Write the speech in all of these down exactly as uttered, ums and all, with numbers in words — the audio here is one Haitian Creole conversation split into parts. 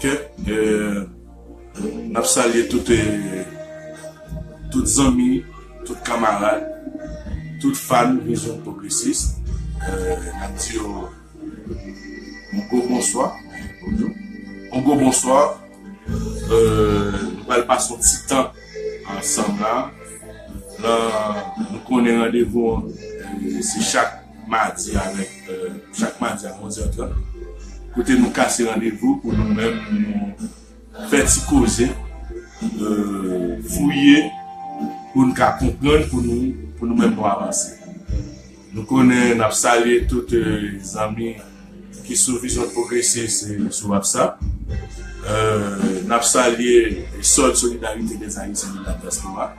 Ok. Euh, n ap salye tout, euh, tout zanmi, tout kanmarad, tout fan Vizyon Pwogresis. Euh, n ap di yo yon gwo bonswa. Yon gwo bonswa. Euh, nou pral pase yon ti tan ansanm la. Nan, nou konnen randevou an, euh, se chak madi avèk, euh, chak madi a onz è trant. Kote nou kase randevou pou nou menm nou fè ti koze, euh, fouye, pou n ka konprann, pou nou, pou nou menm nou avanse. Nou konnen n ap salye tout, euh, zanmi ki sou Vizyon Pwogresis, euh, sou WhatsApp. Euh, n ap salye Sòl Solidarité des Haïtiens de la Diaspora.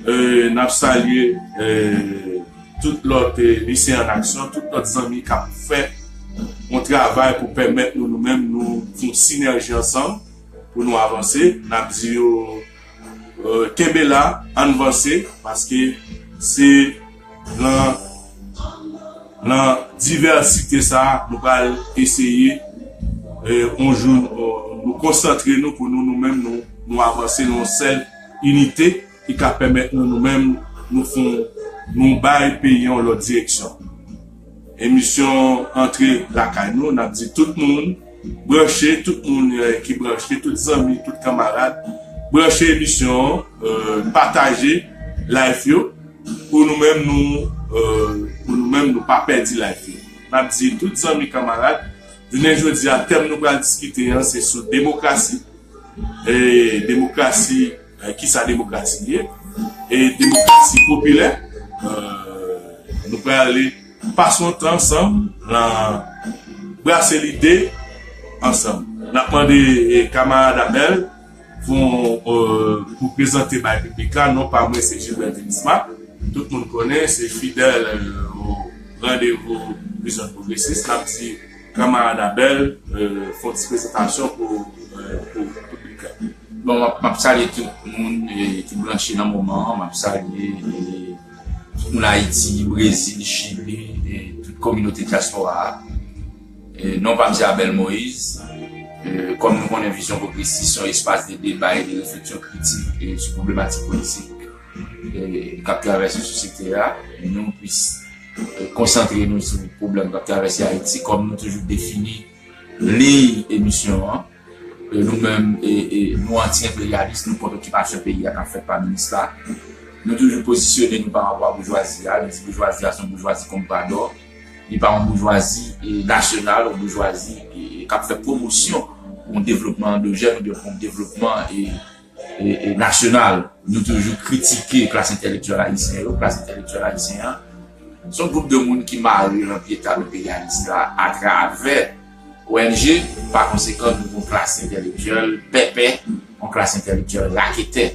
Euh, n ap salye, euh, tout lòt, euh, Lycée en Action, tout lòt zanmi k ap fè yon travay pou pèmèt nou, nou menm, nou fè yon sinèji ansanm pou nou avanse. N ap di yo, euh, kenbe la, ann vanse, paske se nan, nan divèsite sa a, nou pral eseye, euh, yon jou, euh, nou konsantre nou pou nou, nou menm, nou, nou avanse nan yon sèl inite ki ka pèmèt nou, nou menm, nou fè, nou bay peyi an yon lòt direksyon. Emisyon Antre Lakay Nou, n ap di tout moun branche, tout moun, euh, ki branche, tout zanmi, tout kanmarad, branche emisyon an, euh, pataje live yo, pou nou menm nou, euh, pou nou menm nou pa pèdi live yo. N ap di tout zanmi kanmarad, jounen jodi a, tèm nou pral diskite an, se sou demokrasi. E demokrasi, euh, kisa demokrasi ye? E demokrasi popilè, euh, nou pral pase yon tan ansanm nan brase lide ansanm. N ap mande, eh, kanmarad Abel pou, euh, pou prezante bay piblik la. Non pa mwen se Gilbert Denisma. Tout moun konnen, se fidèl, euh, o randevou Vizyon Pwogresis. N ap di kanmarad Abel, euh, fè yon ti prezantasyon pou, euh, pou piblik la. Bon, m ap, m ap salye tout moun, eh, ki branche nan moman an. M ap salye, eh, tout moun Ayiti, Brezil, Chili, eh, tout kominote dyaspora a. Eh, non pa m se Abel Moïse. Eh, kòm nou konnen Vizyon Pwogresis se yon espas de deba e de refleksyon kritik, eh, sou pwoblematik politik, eh, k ap travèse sosyete a, nou plis, eh, konsantre nou sou pwoblèm k ap travèse Ayiti, kòm nou toujou defini liy emisyon an. E nou menm, e, e, nou anti-enperyalis, nou kont okipasyon peyi a k ap fèt pa minis la. Nou toujou pozisyone nou pa rapò a boujwazi a. Nou di boujwazi a se yon boujwazi konpradò. Li pa yon boujwazi, e, nasyonal, yon boujwazi, e, k ap fè pwomosyon pou yon devlopman andojèn oubyen pou yon devlopman, e, e, e, nasyonal. Nou toujou kritike klas entèlektyèl ayisyen yo, klas entèlektyèl ayisyen an. Se yon gwoup de moun ki mare nan pye tab enperyalis la atravè O N G. Pa konsekan, nou gon klas entèlektyèl pèpè, yon klas entèlektyèl raketè.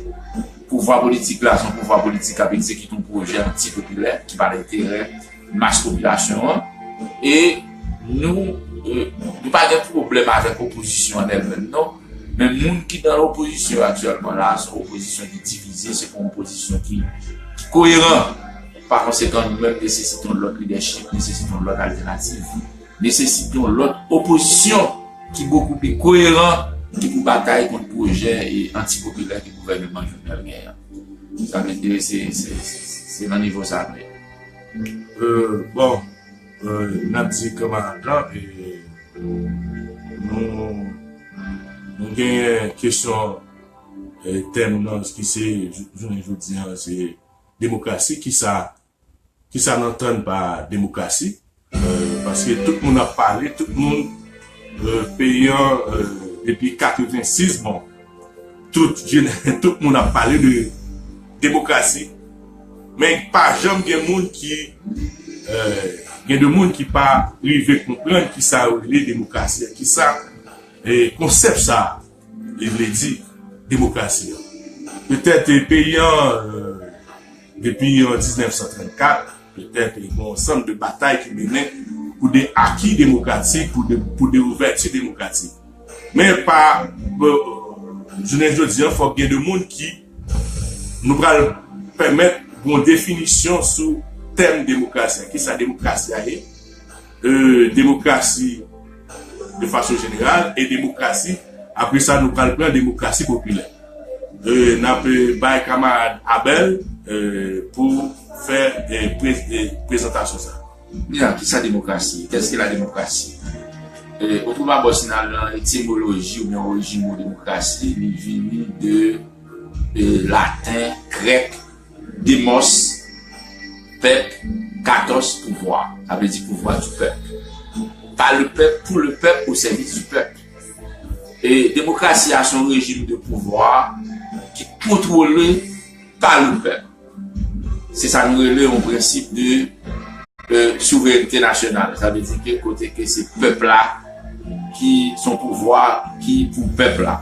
Pouvwa politik la, se yon pouvwa politik k ap egzekite yon pwojè antipopilè ki pa nan enterè mas popilasyon an. E nou, e, nou pa gen pwoblèm avèk opozisyon an èl menm, non. Men moun ki nan opozisyon aktyèlman la, se yon opozisyon ki divize, se pa yon opozisyon ki, ki koyeran. Pa konsekan, nou menm nesesite yon lòt lidèchip, nesesite yon lòt altènativ, nesesite yon lòt opozisyon ki bokou pi koyeran, ki pou batay kont pwojè e antipopilè ke gouvèneman Jovenel genyen an. Sa vle di, se, se, se, se nan nivo sa nou ye. Euh, bon, euh, n ap di kanmarad la, e, nou, nou genyen kesyon, e, tèm nan, ki se, jou-, jounen jodi an, se demokrasi, kisa, kisa n antann pa demokrasi? Euh, paske tout moun ap pale, tout moun, euh, peyi an, euh, depi katrevensis, bon, tout, tout moun ap pale de demokrasi, men pa janm gen moun ki, euh, gen de moun ki pa rive konprann kisa yo rele demokrasi, kisa, eh, konsèp sa a, li vle di demokrasi an. Petèt, eh, peyi an, euh, depi, euh, diznèf san trannkat, petèt, eh, gen yon ansanm de batay ki mennen pou de aki demokratik, pou de, pou de ouvèti demokratik. Men pa, euh, jounen jodi an, fòk gen de moun ki nou pral pèmèt yon definisyon sou tèm demokrasi a. Kisa demokrasi a ye? Euh, demokrasi, de fason jeneral, e demokrasi. Apre sa, nou pral pran demokrasi popilè. E, n ap, e, bay kamarad Abel, e, pou fè, e, pre-, e, prezantasyon sa. Bien, kisa demokrasi? Qu'est-ce que la démocratie? E, otrèman, bon, si n al nan etimoloji oubyen orijin mo demokrasi, li vini de, e, laten, grèk, demos, pèp, kratos, pouvwa. Sa vle di pouvwa du pèp. Par le peuple, pour le peuple, au service du peuple. E demokrasi a se yon rejim de pouvwa ki kontwole pa le pèp. Se sa nou rele yon prensip de, e, souverènte nasyonal. Sa vle di ke kote ke se pèp la ki se yon pouvwa ki pou pèp la.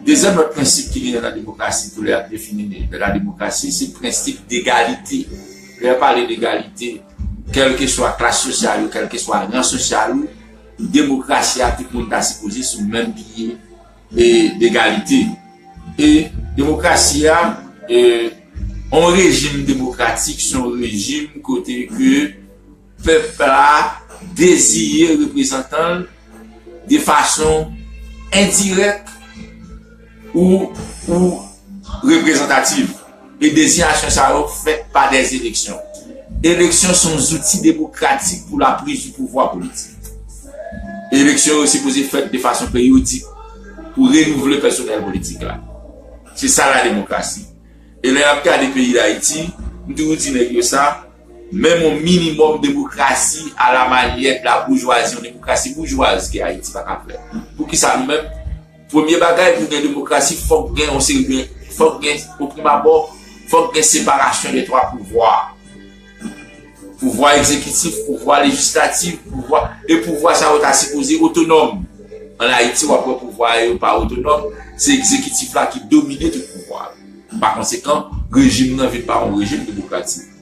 Dezyèm lòt prensip ki genyen nan demokrasi, tou lè y ap defini la demokrasi, se prensip degalite. Lè y ap pale degalite, kèlkeswa klas sosyal ou, kèlkeswa ran sosyal ou, demokrasi a, tout moun ta sipoze sou menm pye, e, degalite. E demokrasi a, e, yon rejim demokratik, se yon rejim kote ke pèp la deziye reprezantan l de fason endirèk ou, ou reprezantativ. E dezinyasyon sa yo fèt pa dè eleksyon. Eleksyon se yon zouti demokratik pou la prise du pouvoir politique. Eleksyon yo sipoze fèt de fason peryodik pou renouvle pèsonèl politik la. Se sa la demokrasi. E lè n ap gade peyi Dayiti, m toujou di nèg yo sa, menm yon minimòm demokrasi a la manyè de la boujwazi, yon demokrasi boujwaz ke Ayiti pa ka fè. Poukisa nou menm? Premye bagay, pou gen demokrasi, fòk gen yon seri de, fòk gen, o prime abord, fòk gen séparation des trois pouvoirs. Pouvwa egzekitif, pouvwa lejislatif, pouvwa, e pouvwa sa yo ta sipoze otonòm. An Ayiti, w ap wè pouvwa yo pa otonòm, se egzekitif la ki domine tout pouvwa yo. Pa konsekan, rejim nan vin pa yon rejim demokratik.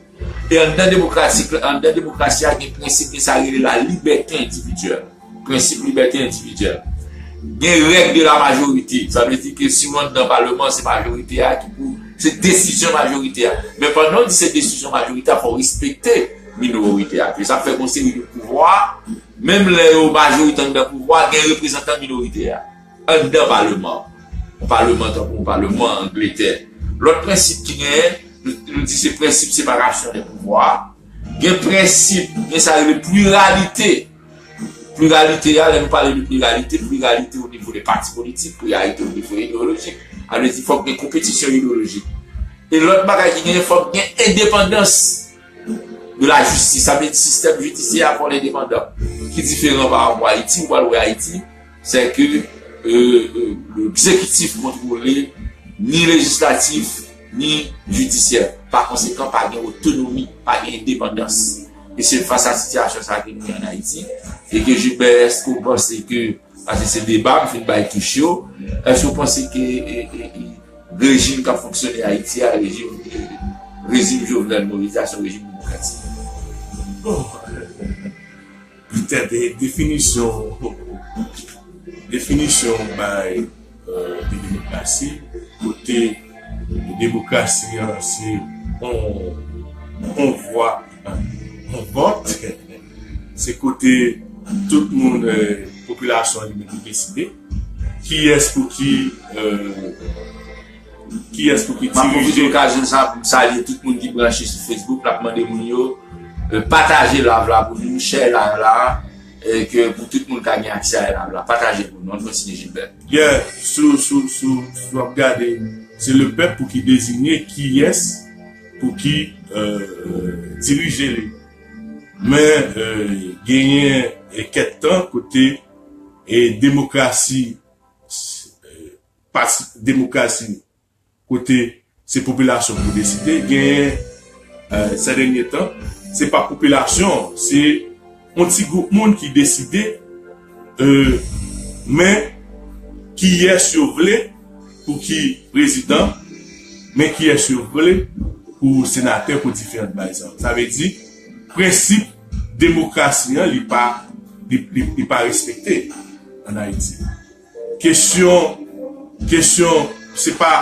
E anndan demokratik, anndan demokrasi a gen prensip, gen sa rele la libète endividyèl. Prensip libète endividyèl. Gen règ de la majorite. Sa vle di ke si w anndan palman, se majorite a ki pou, se desizyon majorite a. Men pandan w di se desizyon majorite a, fò w respekte minorite a. Se sa k fè gon seri de pouvwa, menm lè yo majorite anndan pouvwa, gen reprezantan minorite a anndan palman. Yon palman tankou yon palman Angletè. Lòt prensip ki genyen, nou, nou di se prensip separasyon de pouvwa. Gen prensip, gen sa rele pliralite. Pliralite a, lè nou pale de pliralite, pliralite o nivo de pati politik, pliralite o nivo ideyolojik. Sa vle di fòk gen konpetisyon ideyolojik. E lòt bagay ki genyen, fòk gen endepandans de la jistis. Sa vle di sistèm jidisyè a fò l endepandan, ki diferan pa rapò Ayiti. Ou pral wè Ayiti, se ke, e, e, egzekitif kontwole ni lejislatif, ni jidisyè. Pa konsekan, pa gen otonomi, pa gen endepandans. E se fas a sitiyasyon sa ke nou ye an Ayiti. E ke Gilbert, èske w panse ke, paske se deba, m fin bay touch yo, èske w panse ke, e, e, e, rejim k ap fonksyone Ayiti a, rejim, e, rejim Jovenel Moïse a, se yon rejim demokratik? Bon, petèt, e, definisyon, definisyon bay, e, de demokrasi, kote demokrasi an se yon, yon vwa, yon vòt, se kote tout moun, e, popilasyon an li menm li deside kiyès pou ki, e, kiyès pou ki dirije. M ap pwofite okazyon sa pou m salye tout moun ki branche sou Facebook, l ap mande moun yo, e, pataje live la pou nou, share live la, e, ke pou tout moun ka gen aksè a live la. Pataje pou nou, ann kontinye, Gilbert. Yeah, sou, sou, sou, sou w ap gade, se le pèp pou ki deziye kiyès pou ki, e, dirije li. Men, e, genyen, e, kèk tan kote, e, demokrasi, e, pati demokrasi kote se popilasyon pou deside, genyen, e, sè dènye tan, se pa popilasyon, se yon ti gwoup moun ki deside, e, men kiyès yo vle pou ki prezidan, men kiyès yo vle pou senatè, pou diferan bagay sa yo. Sa vle di, prensip demokrasi an, li pa, li, li, li pa respekte an Ayiti. Kesyon, kesyon, se pa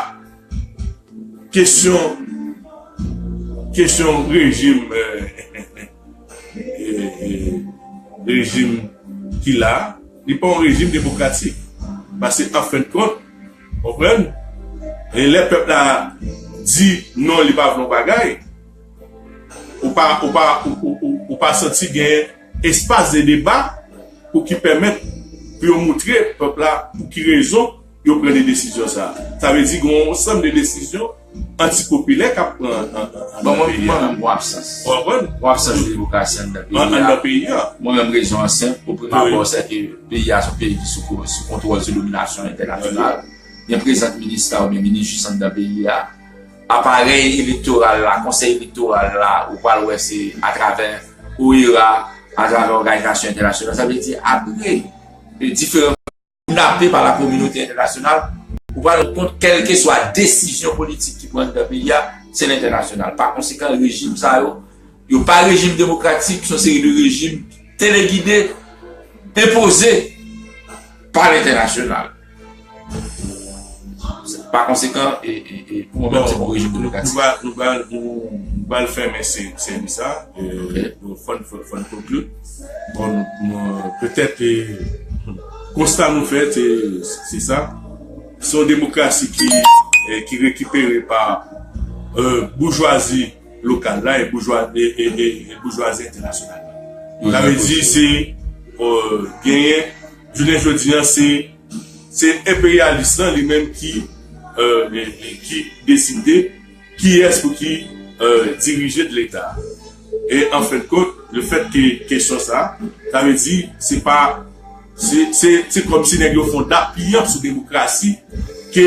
kesyon, kesyon rejim, e, e, e, rejim ki la, Li pa yon rejim demokratik. Paske, an fen de kont, konprann? E lè pèp la di non, li pa vle yon bagay, ou pa, ou pa, ou, ou, ou, ou pa santi gen espas de deba pou ki pèmèt pou yo moutre pèp la pou ki rezon yo pran de desizyon sa. Sa vle di gen yon ansanm de desizyon antipopilè k ap pran an, an, an, Bon, nan mwen, peyi mwen a. Menm, gon absans. Ou konprann? Gon absans de demokrasi anndan peyi a. Anndan peyi a. Mwen menm, rezon an senp, o premye abò, se ke peyi a se yon peyi ki sou, sou kontwòl, sou dominasyon entènasyonal. Gen prezans minis la oubyen minis jis anndan peyi a. Aparèy elektoral la, konsèy elektoral la, ou pral wè se atravè O E A, atravè òganizasyon entènasyonal. Sa vle di, apre, e diferan kidnape pa la kominote entènasyonal, ou pral rann kont kèlkeswa desizyon politik ki pran anndan peyi a, se lentènasyonal. Pa konsekan, rejim sa yo, yo pa rejim demokratik, se yon seri de rejim telegide, enpoze pa lentènasyonal. Pa konsekan, e, e, e, pou mwen menm, se yon rejim demokratik. Nou pral, nou pral, nou, nou pral fèmen se, seri sa. E, fò n, fò, fò n konkli. Bon, nou, nou, petèt, e, konsta nou fè, se, se sa. Se yon demokrasi ki, e, ki rekipere pa, e, boujwazi lokal la e boujwa-, e, e, e, e boujwazi entènasyonal la. Sa vle di, se, e, genyen, jounen jodi a, se, se enperyalis lan li menm ki, e, e, e, ki deside kiyès pou ki, e, dirije de Leta. E an fen de kont, le fèt ke kesyon sa, sa vle di, se pa, se, se, se kòmsi nèg yo fè yon dappiyanp sou demokrasi ke,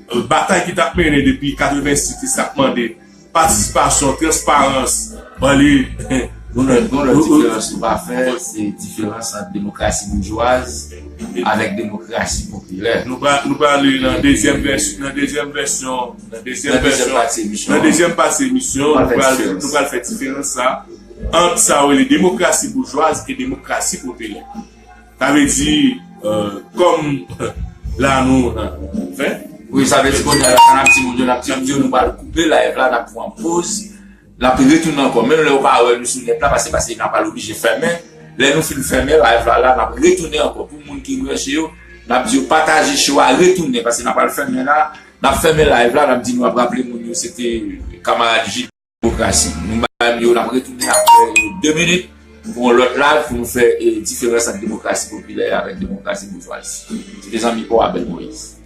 e, batay ki t ap mennen depi katrevensis ki t ap mande patisipasyon, transparans, pale. Gon lòt, gon lòt diferans nou pa fè, se diferans ant demokrasi boujwaz avèk demokrasi popilè. Nou pral, nou pral ale nan dezyèm vèsyon, nan dezyèm vèsyon, nan dezyèm Nan dezyèm vèsyon, pati emisyon nan an, dezyèm pati emisyon, nou pral fè nou pral, diferans. Nou pral fè diferans sa ant sa yo rele demokrasi boujwaz e demokrasi popilè. Sa vle di, e, kòm la nou, e, fè. Wi, sa vle di kounye a la, sa n ap di moun yo, n ap di yo, nou pral koupe live la, n ap pran poz, n ap retounen ankò. Menm lè yo pa wè nou sou nèt la, pase, pase n ap al oblije fèmen. Lè nou fin fèmen live la, la, n ap retounen ankò. Pou moun ki branche yo, n ap di yo pataje show a, retounen, pase n ap al fèmen la, n ap fèmen live la, n ap di nou ap raple moun yo, se te kamarad Jil Demokrasi. Nou bay yo, n ap retounen apre de minit pou yon lòt live pou nou fè, e, diferans ant demokrasi popilè avèk demokrasi boujwazi. Se te zanmi pa w Abel Moïse.